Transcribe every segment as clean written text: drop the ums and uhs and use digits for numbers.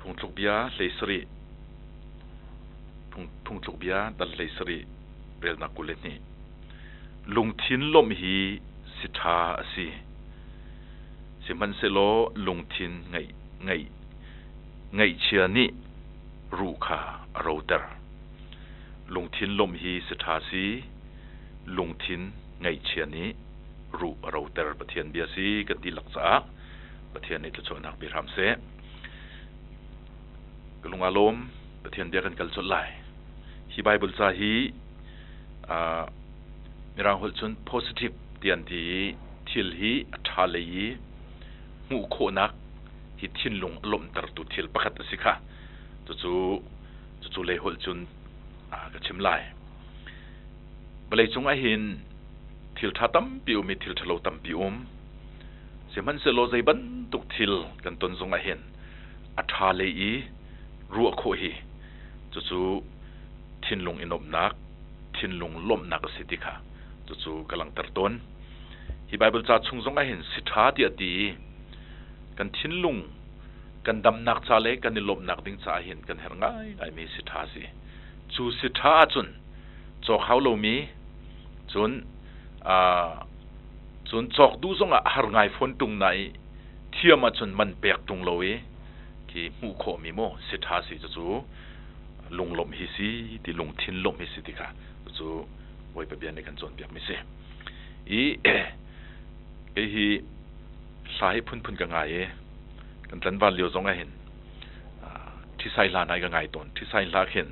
Phungthluk bia 17 Phungthluk bia dal 17 relnak 22 Lungthin lawmh hi si ṭha a si. Sihmanhsehlaw lungthin ngaih ngaih ngaihchia nih ruh kha a roter. Lungthin lawmh hi si ṭha si, lungthin ngaihchia nih ruh a roter. Pathian bia si kan dihlak caah Pathian nih thluachuahnak pe hram seh. Ka lung aa lawm. Pathian bia kan kal colh lai. Hi Bible ca hi uh, Mirang holh cun positive ti an ti i thil hi a ṭha lei i hmuh khawhnak hi thinlung a lawmhtertu thil pakhat a si kha. Cucu cucu lei holh cun uh, ka chim lai. Vawleicung ah hin thil ṭha tampi um i thil ṭhalo tampi um. Sihmanhsehlaw zei bantuk thil kan ton zong ah hin a ṭha lei i ruah khawh hi cucu thinlung i nuamhnak, thinlung lawmhnak a si ti kha cucu ka langhter tawn. Hi Baibal ca chung zong ah hin si ṭha tiah ti i kan thinlung kan damnak ca le kan i lawmhnak ding caah hin kan herh ngaingaimi si ṭha a si. Cu si ṭha ahcun cawk hau lomi cun cun cawk duh zongah a har ngai fawn ṭung na i thiam ahcun man pek ṭung lo i khi hmuh khawhmi maw si ṭha si cucu lunglawmh hi si ti lungthin lawmh hi si ti kha cucu Bawipa bia nih kan cawnpiakmi si. I kei hi hla hi phunphun ka ngai i kan tlanval lio zong ah hin ṭhisai hla hna hi ka ngai tawn. Ṭhisai hla khin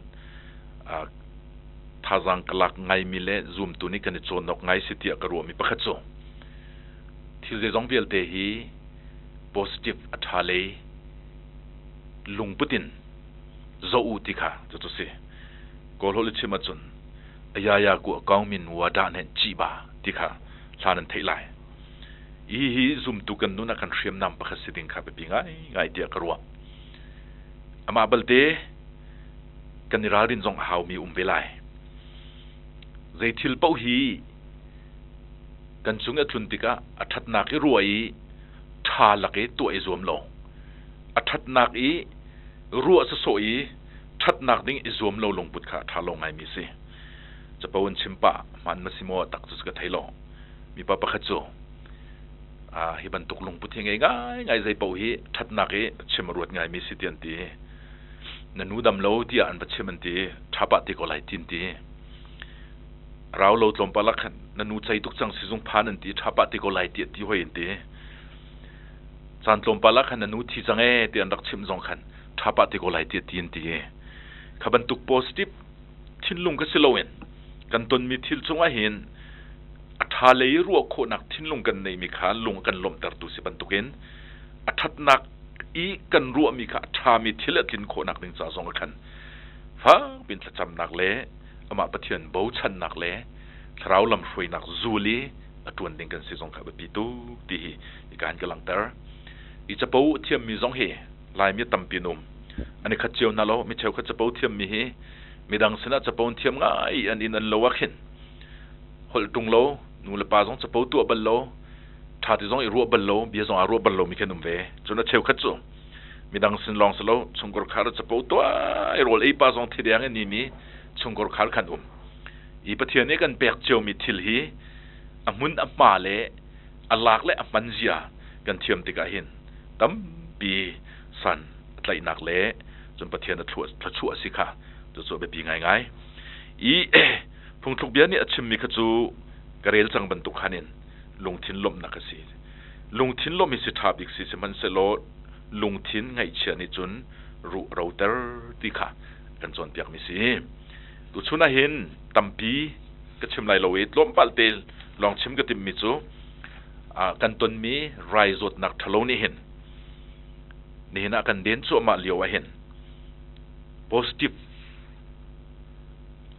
thazaang ka lak ngaimi le zumtu nih kan i cawn awk ngai si tiah ka ruahmi pakhat cu thil zeizong vialte hi positive a ṭha lei lungput in zoh u ti kha cucu si. Kawl holh i chim ahcun ayaya ku a kaung min wa dah nen ci ba ti kha hla nan theih lai. Hi hi zumtu kan nun ah kan hriamnam pakhat si ding kha biapi ngaingai tiah ka ruah. Amah balte kan i ralrin zong a haumi um ve lai. Zei thil paoh hi kan cung i a tlun tikah a ṭhatnak i ruah i ṭha lak i tuah i zuam lo. A ṭhatnak i ruah sawsawh i ṭhatnak ding i zuam lo lungput kha a ṭha lo ngaimi a si. Capo in chim pah hmaan ma si maw tak cu ka thei lo. Mipa pakhat cu hi bantuk lungput hi ngei ngaingai zei paoh hi ṭhatnak i chim a ruat ngaimi si ti an ti. Na nu dam lo tiah an va chim an ti. Ṭha pah te ko lai ti an ti. Rau lo tlawmpal ah khan na nu cei tuk cang sizung phan an ti. Ṭha pah te ko lai ti a ti hoi an ti. Caan tlawmpal ah khan na nu thi cang ee ti an rak chimh zong khan ṭha pah te ko lai ti a ti an ti. Kha bantuk positive thinlung ka si loin kan tonmi thil cungah hin a ṭha lei ruah khawhnak thinlung kan neihmi kha lung a kan lawmhtertu si bantukin a ṭhatnak i kan ruahmi kha a ṭhami thil a tlin khawhnak ding ca zong ah khan fakpiin thlacamnak le amah Pathian bochannak le thlarau lamhruainak zul i a ṭuan ding kan si zong kha a biapi tuk ti hi hika hin ka langhter. I capo a thiammi zong hi Laimi tampi an um. An i khat cio hna lo. Mi cheukhat capo thiammi hi midang sinah capo an thiam ngai an inn an lo ah khin holh ṭung lo, nu le pa zong capo tuah bal lo, ṭha ti zong i ruah bal lo, bia zong aa ruah bal lomi khi an um ve. Cun a cheukhat cu midang sin lawng si lo, chungkhar khar capo tuah i rawl ei pa zong thi deng in nimi chungkhar khar khan um. I Pathian nih kan pek ciomi thil hi a hmun a hma le a lak le a hman zia kan thiam tikah hin tampi san a tlaihnak le cun Pathian a thluachuah a si kha cucu a biapi ngaingai. I phungthluk bia nih a chimmi kha cu ka rel cang bantuk khan in lungthin lawmhnak a si. Lungthin lawmh hi si ṭha bik si sihmanhsehlaw lungthin ngaihchia nih cun ruh roter ti kha kan cawnpiakmi si. Tuchun ah hin tampi ka chim lai lo i tlawmpal te lawng chim ka timhmi cu kan tonmi rai zawtnak ṭhalo nih hin nihin ah kan den cuahmah lio ah hin positive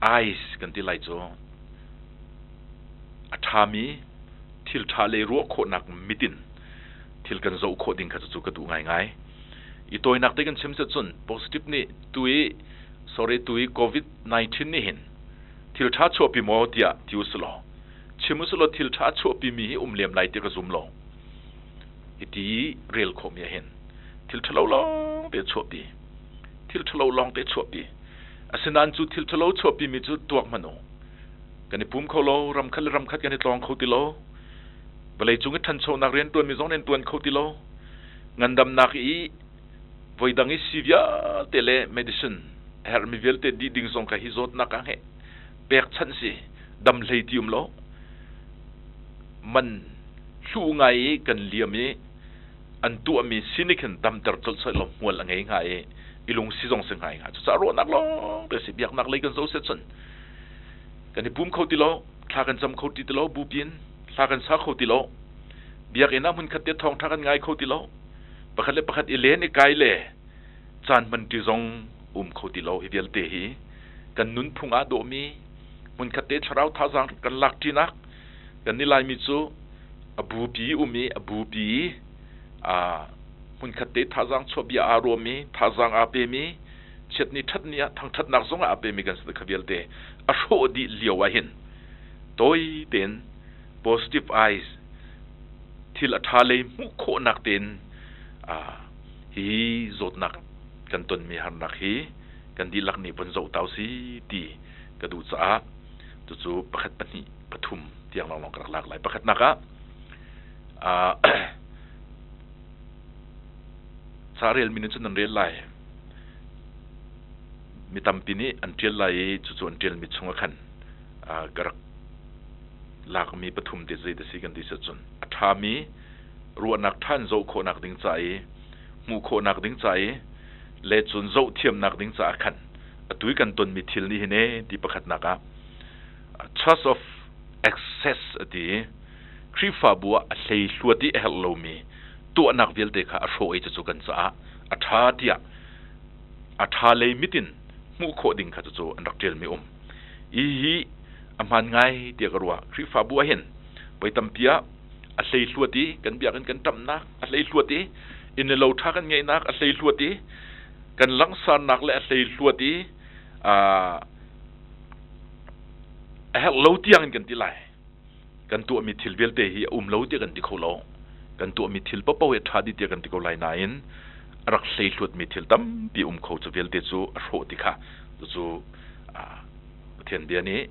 eyes kan ti lai cu a ṭhami thil ṭha le ruah khawhnak mit in thil kan zoh khawh ding kha cucu ka duh ngaingai. I tawinak te kan chim si cun positive nih tu i sorry tu i COVID-19 nih hin thil ṭha chuahpi maw tiah ti usulaw chim usulaw thil ṭha chuahpi mi hi um lem lai ti ka zum lo. Hiti rel khawhmi ah hin thil ṭhalo lawng te chuahpi. Thil ṭhalo lawng te chuahpi. Asinain cu thil ṭhalo chuahpimi cu tuak hmanh u. Kan i pum kho lo, ram khat le ram khat kan i tlawng kho ti lo. Vawleicung i ṭhanchonak rianṭuanmi zong nan ṭuan kho ti lo. Ngandamnak i voidang i sii vialte le medicine a herhmi vialte dih ding zong kha hi zawtnak ah heh pekchanh si dam hlei ti um lo. Man hlu ngai i kan liam i an tuahmi sinik hin damter colh seh law hmual a ngei hnga i i lungsi zong si hnga hnga. Cucaah ruahnak lawng te si biaknak lei kan zo set cun kan i pum kho ti lo, thla kan cam kho ti ti lo, bupi in thla kan sa kho ti lo, biakinn ah hmunkhat te thawngṭha kan ngai kho ti lo, pakhat le pakhat i len i kai le caan hmanṭi zong um kho ti lo. Hi vialte hi kan nunphung ah dawhmi hmunkhat te thlarau thazaang kan lak ṭinak kan ni Laimi cu a bupi um i a bupi a hmunkhat te thazaang chuah bia aa ruami thazaang aa pemi chiatni ṭhatni ah thangṭhatnak zong ah aa pemi kan si kha vialte a hrawh dih lio ah hin tawi tein positive eyes thil a ṭha lei hmuh khawhnak tein hi zawtnak kan tonmi harnak hi kan dihlak nih von zoh tau si ti ka duh caah cucu pakhat pahnih pathum tiang lawnglawng ka rak lak lai. Pakhatnak ah ca relmi nih cun nan rel lai. Mi tampi nih an ṭial lai i cucu an ṭialmi chungah khan ka rak lakmi pathum te zei te si kan ti si cun a ṭhami ruahnak ṭhan zoh khawhnak ding ca i hmuh khawhnak ding ca i le cun zoh thiamnak ding caah khan atu i kan tonmi thil nih hin ee ti pakhatnak ah Church of Access a ti i Khrihfabu ah a hleihluat i a herh lomi tuahnak vialte kha a hrawh i cucu kan caah a ṭha tiah a ṭha lei mit in hmuh khawh ding kha cucu an rak ṭialmi um. Hihi a hmaan ngai tiah ka ruah. Khrihfabu ah hin voi tampi ah a hleihluat i kan biakinn kan ṭamhnak a hleihluat i inn le lo ṭha kan ngeihnak a hleihluat i kan langhsarnak le a hleihluat i a herh lo tiang in kan ti lai. Kan tuahmi thil vialte hi a um lo tiah kan ti kho lo. Kan tuahmi thil paohpaoh hi a ṭha dih tiah kan ti ko lai nain a rak hleihluatmi thil tampi um kho cu vialte cu a hrawh ti kha cucu Pathian bia nih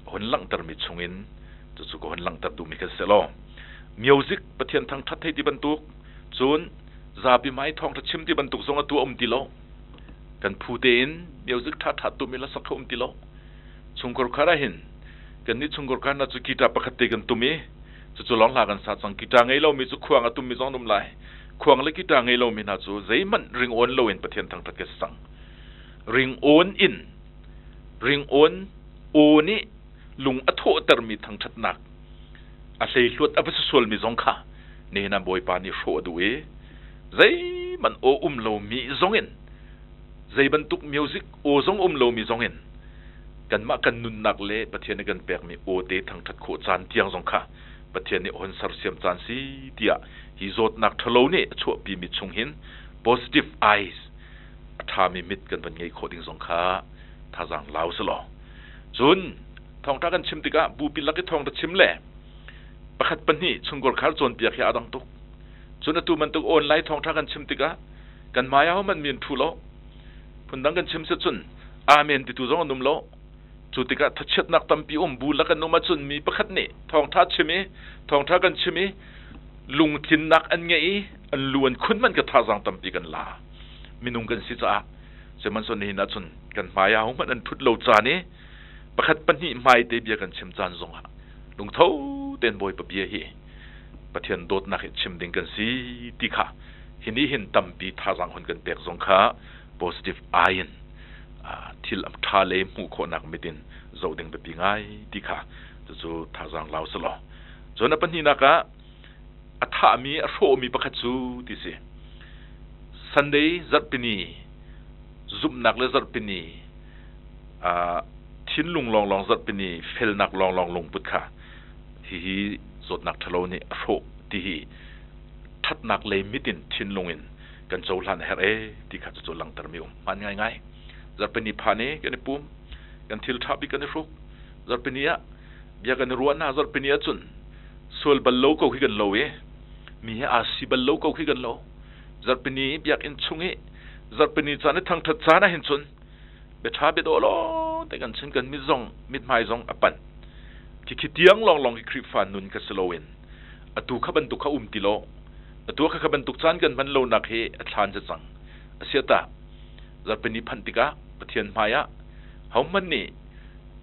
a hun langhtermi chungin cucu ka hun langhter duhmi kha si law music Pathian thangṭhat thei ti bantuk cun zapi hmai thawngṭha chim ti bantuk zong atu a um ti lo. Kan phu tein music ṭhaṭha tum i hlasak kha um ti lo. Chungkhar khar ah hin kannih chungkhar khar hna cu guitar pakhat te kan tum i cucu lawng hla kan sa cang. Guitar ngei lomi cu khuang a tummi zong an um lai. Khuang le guitar ngei lomi hna cu zeihmanh ringawn loin Pathian thangṭhat ka si cang. Ringawn in ringawn aw nih lung a thawhtermi thangṭhatnak a hleihluat a va si sualmi zong kha nihin ah Bawipa nih hrawh a duh i zeihmanh aw um lomi zongin zei bantuk music aw zong um lomi zongin kanmah kan nunnak le Pathian nih kan pekmi aw te thangṭhat khawh caan tiang zong kha Pathian nih hon sersiam caan si tiah hi zawtnak ṭhalo nih a chuahpimi chung hin positive eyes a ṭhami mit kan van ngeih khawh ding zong kha thazaang lau selaw cun thawngṭha kan chim tikah bupi lak i thawngṭha chim le pakhat pahnih chungkhar khar cawnpiak hi aa dang tuk. Cun atu bantuk online thawngṭha kan chim tikah kan hmai ah hohmanh mi an ṭhu lo. Phundang kan chim si cun amen titu zong an um lo. Cu tikah thachiatnak tampi um bu lak an um ahcun mi pakhat nih thawngṭha chim i thawngṭha kan chim i lungtlinnak an ngeih i an lu an khun hmanh ka thazaang tampi kan la. Minung kan si caah sihmanhsehlaw nihin ahcun kan hmai ah hohmanh an ṭhut lo caan i pakhat pahnih hmai te bia kan chim caan zongah lungtho tein Bawipa bia hi Pathian dawtnak hi chim ding kan si ti kha hi nih hin tampi thazaang hun kan pek zong kha positive eye in thil ṭha le hmuh khawhnak mit in zoh ding biapi ngai ti kha cucu thazaang lau selaw cun a pahnihnak ah a thahmi a hrawhmi pakhat cu ti si Sunday zarhpini zumhnak le zarhpini thinlung lawnglawng zarhpini felnak lawnglawng lungput kha hihi zawtnak ṭhalo nih a hrawh ti hi ṭhatnak lei mit in thinlung in kan cohlan a herh ee ti kha cucu langhtermi um hmaan ngaingai. Zarhpini phan i kan i pum, kan thil ṭha bik kan i hruk. Zarhpini ah bia kan i ruah hna. Zarhpini ah cun sual bal lo ko khi kan lo i mi he aa si bal lo ko khi kan lo. Zarhpini biakinn chung i Zarhpini caan i thangṭhat caan ah hin cun biaṭha biadawh lawng te kan chim, kan mit zong mithmai zong a panh. Khikhi tiang lawnglawng hi Khrihfa nun kha si loin atu kha bantuk kha um ti lo. Atu kha kha bantuk caan kan hman lonak hi a thlan si cang. Asiatah zarhpini phanh tikah Pathian hmai ah hohmanh nih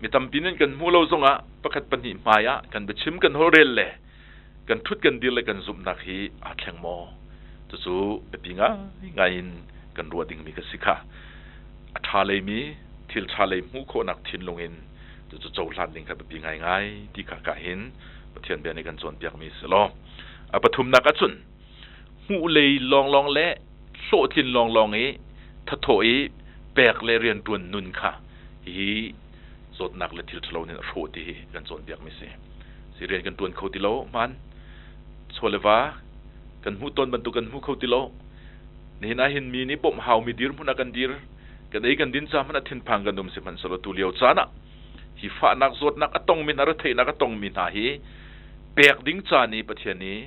mi tampi nan kan hmuh lo zongah pakhat pahnih hmai ah kan biachim kan holhrel le kan ṭhut kan dir le kan zumhnak hi aa thleng maw? Cucu biapi ngaingai in kan ruah dingmi ka si kha. A ṭha leimi thil ṭha lei hmuh khawhnak thinlung in cucu cohlan ding kha biapi ngaingai ti kha ka hin Pathian bia nih kan cawnpiakmi si law. A pathumnak ahcun hmuh lei lawnglawng le hlawhtlin lawnglawng i thathawh i pek le rianṭuan nun kha hihi zawtnak le thil ṭhalo nih a hrawh ti hi kan cawnpiakmi si. Si rian kan ṭuan kho ti lo hmaan. Chaw le va kan hmuh tawn bantuk kan hmu kho ti lo. Nihin ah hin mi nih bawmh haumi dirhmun ah kan dir. Kan ei kan din ca hmanh ah thinphang kan um sihmanhsehlaw tu lio caan ah hi fahnak zawtnak a tongmi hna retheihnak a tongmi hna hi pek ding caan i Pathian nih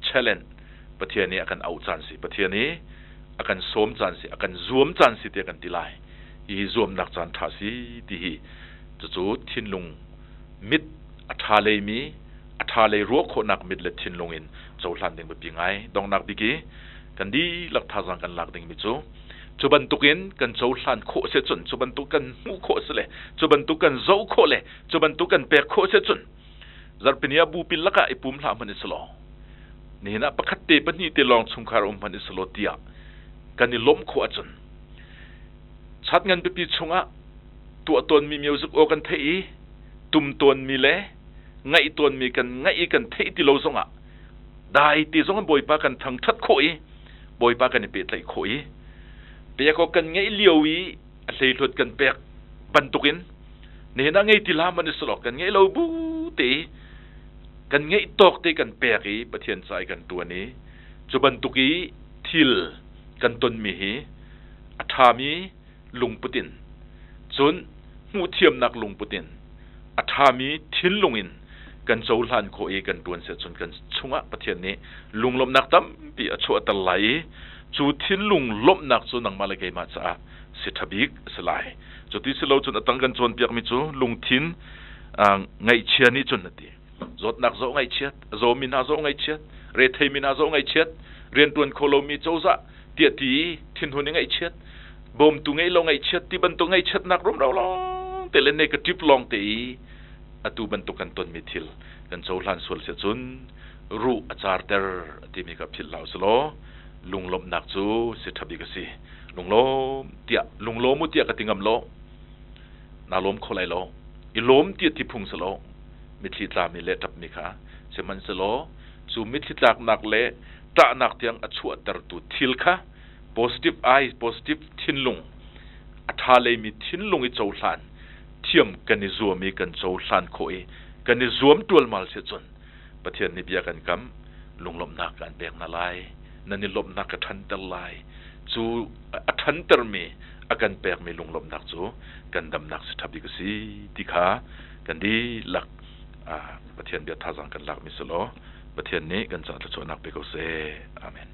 challenge Pathian nih a kan auh caan si Pathian nih a kan sawm caan si a kan zuam caan si tiah kan ti lai. Hihi zuamnak caan ṭha si ti hi cucu thinlung mit a ṭha leimi a ṭha lei ruah khawhnak mit le thinlung in cohlan ding biapi ngai. Donghnak bik i kan dihlak thazaang kan lak dingmi cu cu bantukin kan cohlan khawh si cun cu bantuk kan hmuh khawh si le cu bantuk kan zoh khawh le cu bantuk kan pek khawh si cun zarhpini ah bupi lakah i pum hlah hmanh i selaw nihin ah pakhat te pahnih te lawng chungkhar um hmanh i selaw tiah kan i lawmh khawh ahcun chat ngan pipi chungah tuah tawnmi music aw kan theih i tum tawnmi le ngaih tawnmi kan ngaih i kan theih ti lo zongah dai te zong Bawipa kan thangṭhat khawh i Bawipa kan i pehtlaih khawh i pek awk kan ngeih lio i a hleihluat kan pek bantukin nihin ah ngei ti hlah man i sawlawk kan ngeih lo bu te i kan ngeih tawk te kan pek i Pathian ca i kan ṭuan i cu bantuk i thil kan tonmi hi a ṭhami lungput in cun hmuhthiamnak lungput in a ṭhami thinlung in kan cohlan khawh i kan ṭuan si ahcun kan chungah Pathian nih lunglawmhnak tampi a chuahter lai i cu thinlung lawmhnak cu nangmah le keimah caah si ṭha bik a si lai. Cuti si lo cun a tang kan cawnpiakmi cu lungthin ngaihchia nih cun a ti. Zawtnak zoh ngaihchiat, a zawmi hna zoh ngaihchiat, retheimi hna zoh ngaihchiat, rianṭuan kho lomi cozah tiah ti i thinhun i ngaihchiat, bawmtu ngeih lo ngaihchiat ti bantuk ngaihchiatnak rumro lawng te le negative lawng te i atu bantuk kan tonmi thil kan cohlan sual si ahcun ruh a carter a timi kha philh hlah usulaw lunglawmhnak cu si ṭha bik a si. Lunglawm tiah lunglawm u tiah ka ti ngam lo. Naa lawm kho lai lo. I lawm tiah ti phung si lo. Mitthli tlami le ṭapmi kha sihmanhsehlaw cu mitthli tlaknak le ṭahnak tiang a chuahtertu thil kha positive eyes, positive thinlung, a ṭha leimi thinlung i cohlan thiam kan i zuam i kan cohlan khawh i kan i zuam ṭualmal si cun Pathian nih bia kan kam lunglawmhnak kan pek hna lai nan i lawmhnak ka ṭhanter lai cu a ṭhantermi a kan pekmi lunglawmhnak cu kan damnak si ṭha bik a si ti kha kan dihlak Pathian bia thazaang kan lakmi si law Pathian nih kan caah thluachuahnak pe ko seh. Amen.